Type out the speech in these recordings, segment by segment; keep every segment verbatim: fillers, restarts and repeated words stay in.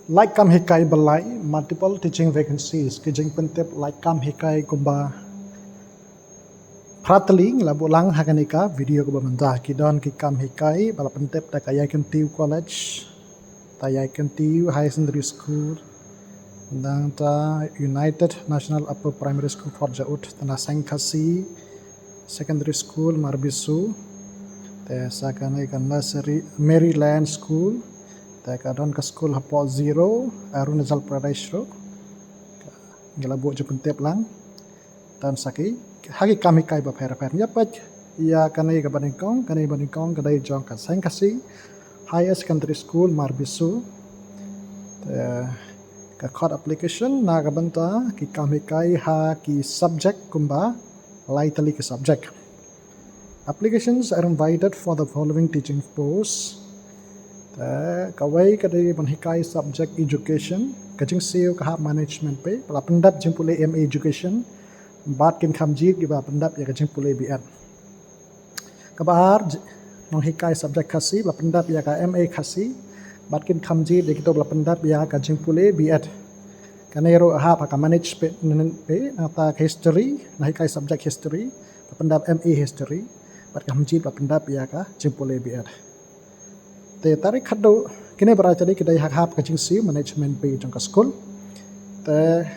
Lait kam hikai ba lai, multiple teaching vacancies, ki jingpyntip lait kam hikai kumba phra tylli ngi la buh lang ha kane ka video kaba mynta. Ki don ki kam hikai ba la pyntip da ka Ïaï Kyntiew College, da Ïaï Kyntiew Higher Secondary School, nangta United National Upper Primary School Fort Jaut, da na Seng Khasi Secondary School Marbisu, te sa kane ka nursery Maryland School, te ka don ka school hapoh Ziro, Arunachal Pradesh ruh. Ngi la buh jingpyntip lang. Te sa ki, ha ki kam hikai bapher bapher. Ïa peit ïa kane kaba nyngkong, kane ba nyngkong ka dei jong ka Seng Khasi Higher Secondary School Marbisu. Te ka khot application na ka bynta ki kam hikai ha ki subject kumba lai tylli ki subject. Applications are invited for the following teaching posts. Te kawei ka dei ban hikai subject education, ka jingsiew ka hap management pei, ba la pyndap jingpule M A education, bad kin kham jied kiba pyndap ïa ka jingpule B Ed. Kaba ar, nonghikai subject Khasi ba la pyndap ïa ka M A Khasi, bad kin kham jied ïa kito ba la pyndap ïa ka jingpule B Ed. Kane ruh hap ha ka management pei, nangta ka history, nonghikai subject history ba la pyndap M A history, bad kham jied ba la pyndap ïa ka jingpule B Ed. Te tarik khatduh, kine baroh tylli ki dei ha ka hap ka jingsiew management pei jong ka school. Te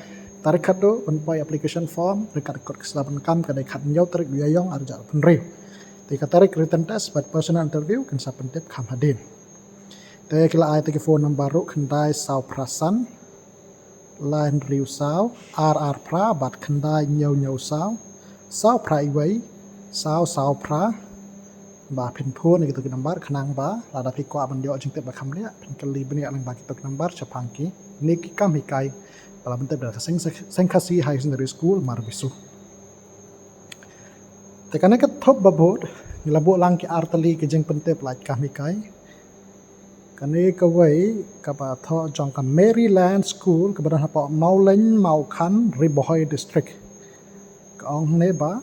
tarik khatduh ban poi application form, ryngkat ka kot ka sla ban kam ka dei khathynñiew tarik u Ïaïong arhajar arphew hynriew. Te ka tarik written test bad personal interview kin sa pyntip kham hadien. Te ki la ai te ki phone number ruh, khyndai saw phra san, lai hynriew saw, ar ar phra, bad khyndai hynñiew hynñiew saw, saw phra wei, saw saw phra. Ba phin phone ïa kito ki number khnang ba lada phi kwah ban ïoh jingtip ba kham bniah, phin kylli bniah lang ba kito ki number shaphang kine ki kam hikai ba la pyntip da ka Seng, Seng Khasi Higher Secondary School Marbisu. Te kane ka thup ba bud, ngi la buh lang ki ar tylli ki jingpyntip lait kam hikai. Kane kawei kaba thoh jong ka Maryland School kaba don hapoh Mawlein Mawkhan, Ri Bhoi District. Ka ong hangne ba,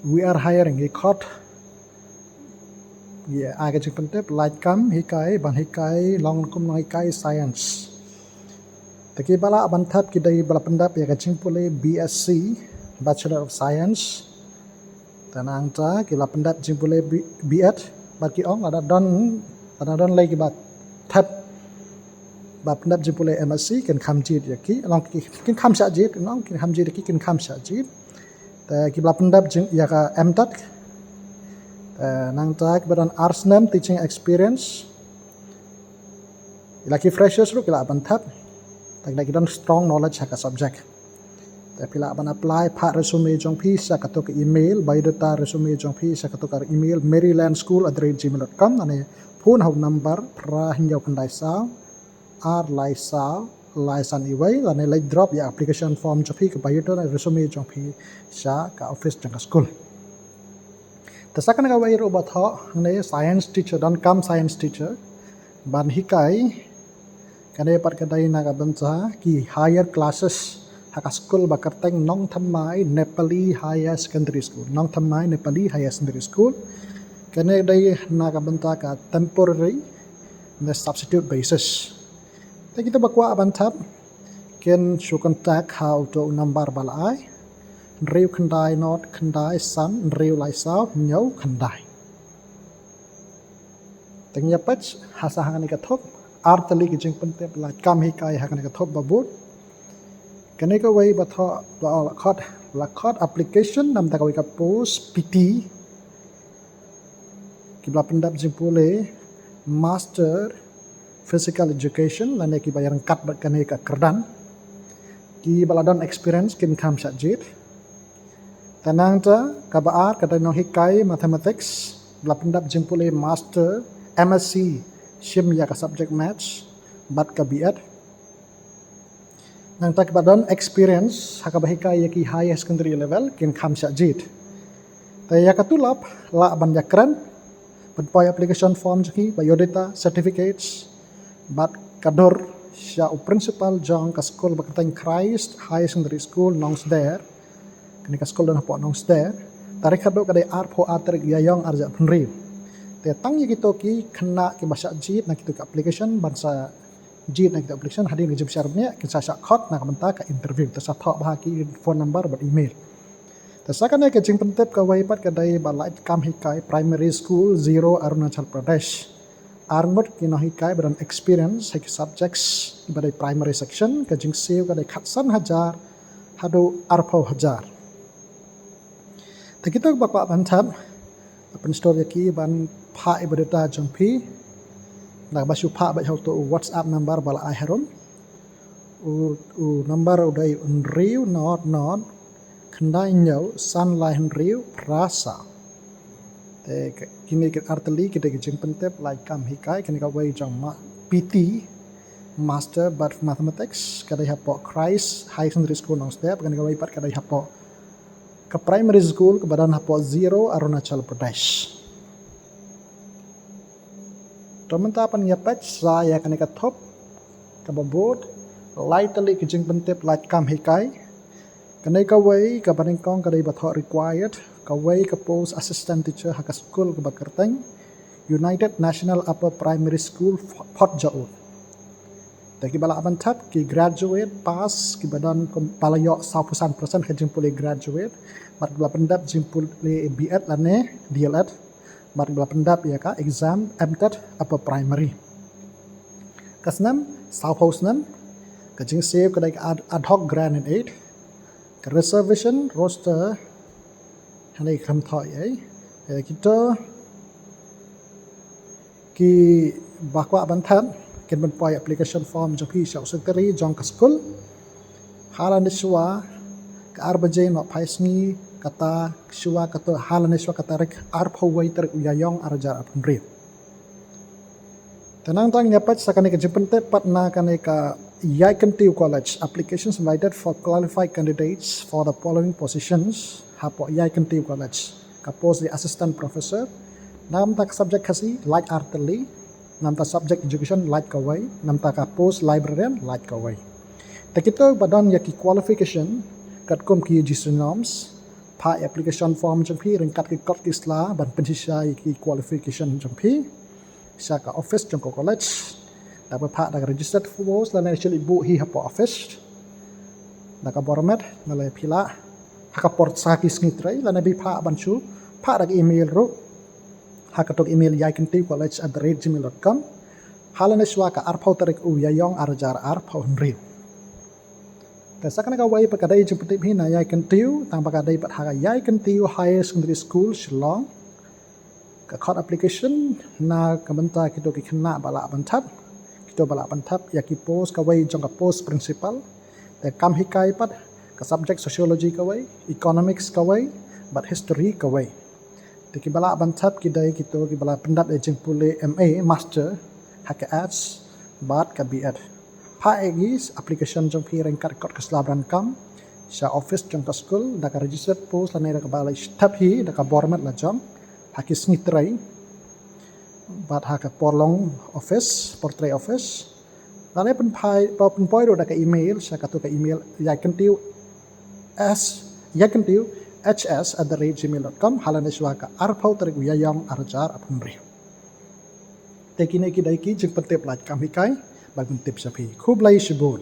we are hiring, ngi khot, ngi ai ka jingpyntip lait kam hikai ban hikai long kum nonghikai science. Te kiba lah ban thep ki dei ba la pyndap ïa ka jingpule B S C, Bachelor of Science. Te nangta ki la pyndap jingpule B-, B Ed, bad ki ong lada don, lada don lei kiba thep ba pyndap jingpule M S C, kin kham jied ïa ki, long ki, kin kham shah jied, kin ong kin kham jied ïa ki, kin kham shah jied. Te kiba la pyndap jing ïa ka M Ted. Te nangta kiba don ar snem teaching experience. Ïa la ki freshers ruh ki lah ban thep. Te ki don strong knowledge ha ka subject. Te phi lah ban apply, phah resume jong phi sha kato ka email, biodata, resume jong phi sha kato ka email, maryland school at the rate gmail dot com, lane phone ha u number phra hynñiew khyndai saw, ar lai saw, lai san wei, lane leit drop ïa application form jong phi, ka biodata, resume jong phi sha ka office jong ka school. Te sa kane kawei ruh ba thoh, hangne science teacher, don kam science teacher ban hikai. Kane pat ka dei na ka bynta ki higher classes ha ka school ba kyrteng Nongthymmai Nepali Higher Secondary School. Nongthymmai Nepali Higher Secondary School. Kane dei na ka bynta ka temporary ne substitute basis. Te kito ba kwah ban thep kin shu contact ha uto u number ba la ai, hynriew khyndai nod khyndai san hynriew lai saw hynñiew khyndai. Te ngin ïa peit ha sa hangne ka thup, ar tylli ki jingpyntip lait kam hikai ha kane ka thup ba bud. Kane kawei ba thoh, ba la khot, la khot application namar kawei ka post P T. Kiba la pyndap jingpule Master Physical Education, lane kiba ïaryngkat bad kane ka kyrdan. Kiba la don experience kin kham shah jied. Te nangta kaba ar ka dei nonghikai mathematics, ba la pyndap jingpule Master, M S C, shim ïa ka subject Maths bad ka B Ed. Nangta kiba don experience ha kaba hikai ïa ki higher secondary level kin kham shah jied. Te ïa ka tulop lah ban ïakren, ban poi application form jong ki, biodata, certificates, bad ka dur sha u principal jong ka skul ba kyrteng Christ Higher Secondary School Nongsder. Kane ka skul don hapoh Nongsder. Tarik khatduh ka dei arphew ar tarik Ïaïong arhajar arphew hynriew. Te tang ïa kito ki khynnah kiba shah jied na kito ki application ban sa jied na kita application hadien ka jingpynshai bniah, kin sa shah khot na ka bynta ka interview. Te sa thoh bha ki phone number bad email. Te sa kane ka jingpyntip kawei pat ka dei ba lait kam hikai Primary School Zero Arunachal Pradesh. Arngut ki nonghikai ba don experience ha ki subjects ba dei primary section, ka jingsiew ka dei khatsan hajar haduh arphew hajar. Te kito ba kwah ban thap, pynstor ïa ki ban phah ïa biodata jong phi. Da kaba shu phah beit ha uto u WhatsApp number ba la ai harum. U, u number u dei hynriew nod nod khyndai hynñiew san lai hynriew phra saw. Te kine ki artylli ki dei ki jingpyntip lait kam hikai, kane kawei jong ma P T, Master bad Mathematics, ka dei hapoh Christ Higher Secondary School Nongstep, kane kawei pat ka dei hapoh ka primary school kaba don hapoh Zero Arunachal Pradesh. To mynta pan ïa peit sa ïa kane ka thup kaba bud, lai tylli ki jingpyntip lait kam hikai. Kane kawei kaba nyngkong ka dei ba thoh required, kawei ka post assistant teacher ha ka skul kaba kyrteng United National Upper Primary School, Port Jaud. Te kiba lah ban thap ki graduate, pass, kiba don kum ba la ïoh sawphew san percent ka jingpule graduate, bad kiba la pyndep jingpule B Ed lane D L Ed, bad kiba la pyndep ïa ka exam M Ted Upper Primary. Ka snem, sawphew snem, ka jingsiew ka dei ka ad, ad hoc grant and aid, ka reservation roster, hangne khlem thoh ei, eh, kito kiba kwah ban thap kin pynpoi application form jong phi sha u secretary jong ka skul ha lane shuwa ka ar baje nohphai sngi, kata shuwa kato ha lane shuwa ka tarik arphew wei tarik u Ïaïong arhajar arphew hynriew. Te nangta ngin ïa peit sa kane ka jingpyntip pat na kane ka Ïaïkyntiew College. Applications invited for qualified candidates for the following positions. Hapoh Ïaïkyntiew College, ka post dei assistant professor. Namta ka subject Khasi, lait artylli. Namta subject education, lait kawei. Namta ka post librarian, lait kawei. Te kito ba don ïa ki qualification katkum ki U G C norms, phah application form jong phi ryngkat ki kot ki sla ban pynshisha ïa ki qualification jong phi sha ka office jong ka college. Da kaba phah da ka registered post lane shu leit buh hi hapoh office da ka bor met, lane phi lah ha ka por sa ki sngi trei, lane phi phah ban shu phah da ka email ruh ha kato ka email ïaïkyntiew college at the rate gmail dot com ha lane shuwa ka arphew tarik u Ïaïong arhajar arphew hynriew. Te sa kane kawei pat ka dei jingpyntip hi na Ïaïkyntiew, tang ba ka dei pat ha ka Ïaïkyntiew Higher Secondary School, Shillong. Ka khot application na ka bynta kito ki khynnah ba lah ban thap, kito ba lah ban thap ïa ki post, kawei jong ka post principal. Te kam hikai pat ka subject sociology kawei, economics kawei, bad history kawei. Te kiba lah ban thap ki dei kito kiba la pyndap ïa jingpule M A, master ha ka arts bad ka B Ed. Phah ïa ki application jong phi ryngkat kot ka sla ban kam sha office jong ka skul da ka registered post lane da kaba la thap hi da ka bor met la jong ha ki sngi trei bad ha ka por long office, por trei office. Lane pynphai, pynpoi ruh da ka email sha kato ka email Ïaïkyntiew S, Ïaïkyntiew H S at the rate gmail dot com ha lane shuwa ka arphew tarik u Ïaïong arhajar arphew hynriew. Te kine ki dei ki jingpyntip lait kam hikai ba pyntip sha phi. Khublei shibun.